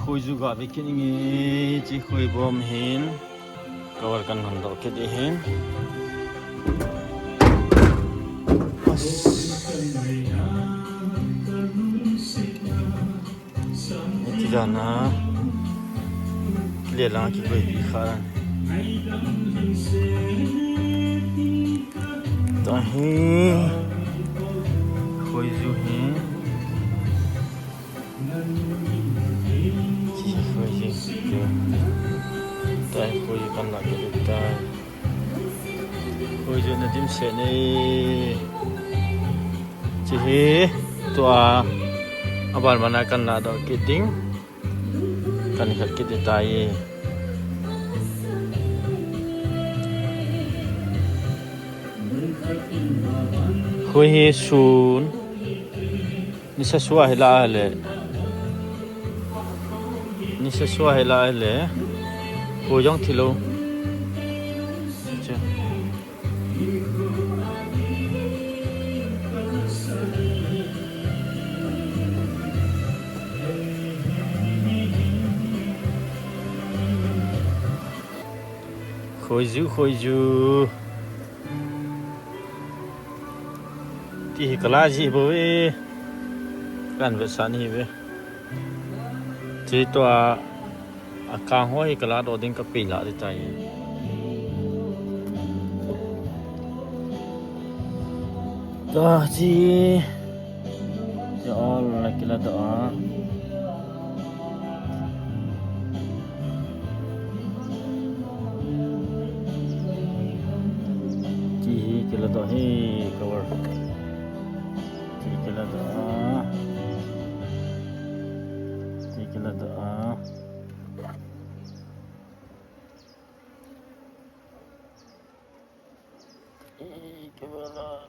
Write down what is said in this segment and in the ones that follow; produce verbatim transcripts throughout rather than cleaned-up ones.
Khoiju ga ve kit inge, chi khoi bom hin. Cover kan hon doh kit ding hin. Iti jana. Kile lang kikoi pi kha. Tahi. Khoiju hi. Chi khoiju. Tai khoiju kan la kit tai. Khoiju na dimset ne. Chi hi tua. Aban mana kan la doh kit ding. Kan khat kit tai. Khoi hi sun. Nisa sua hi la le. Nisa sua hi la le. Khoi jong thi lou. Che. Khoiju, khoiju. Ti hi kala ji bou ve. Kan vetsah ni ve. Ti tua akang ho hi kala doh ding ka pei la ti tai. Ta ji. Ti all la kila doh a. Ti hi kila doh hi cover. Ti kila doh a. Ti kila doh a. Ti kila doh a.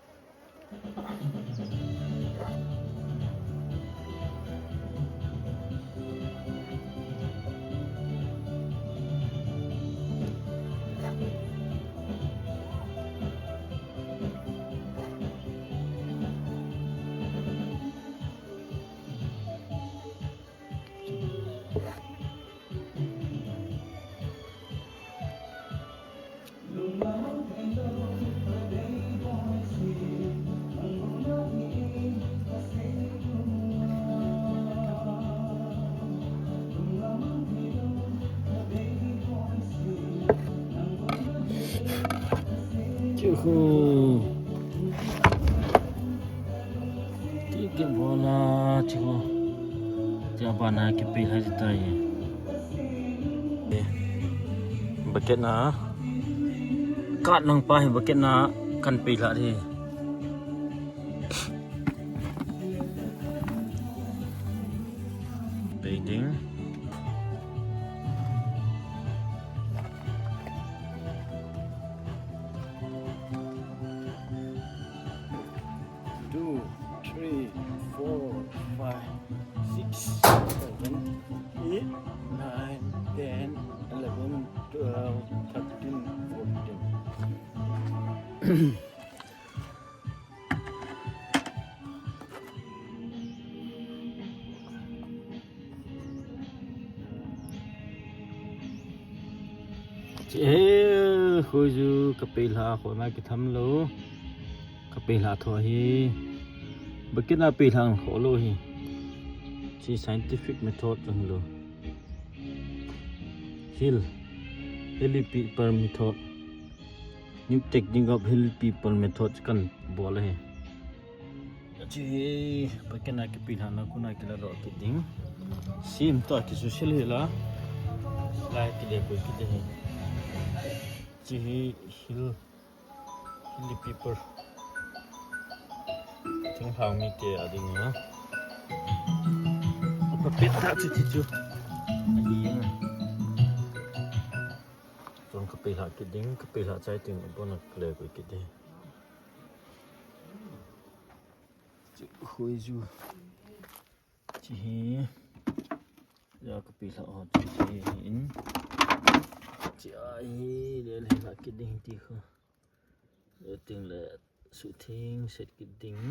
Chuhu. Ti kibol a, chuhu. Ti abana kipei hai tai. Bucket na. Kat nang pa hi bucket na kan pei la di. Pei ding. Two, three, four, five, six, seven, eight, nine, ten, eleven, twelve, thirteen, fourteen. Che, khoiju ka pei la kho na kitham lou. Ka pei la tho hi. Bucket na pei la kho lou hi. Chi scientific method chang lou. Hill. Hilly people method. New technique of hill people method kan bol ahi. Chi hi bucket na kipei la na kona kila doh kit ding. Sim to ki social hi la. Lai kile koi kit ding. Chi hi hill, hilly people. Thinglhang mite a ding na. Apa pet ta chu ti chu. Ahi. Chun ka pei la kit ding, ka pei la chai ting, abon a kile koi kit ding. Chi khoiju. Chi hi. Ya ka pei la ho, chi hi in. Chi a hi, le le la kit ding ti kho. Le ting le su thing set kit ding.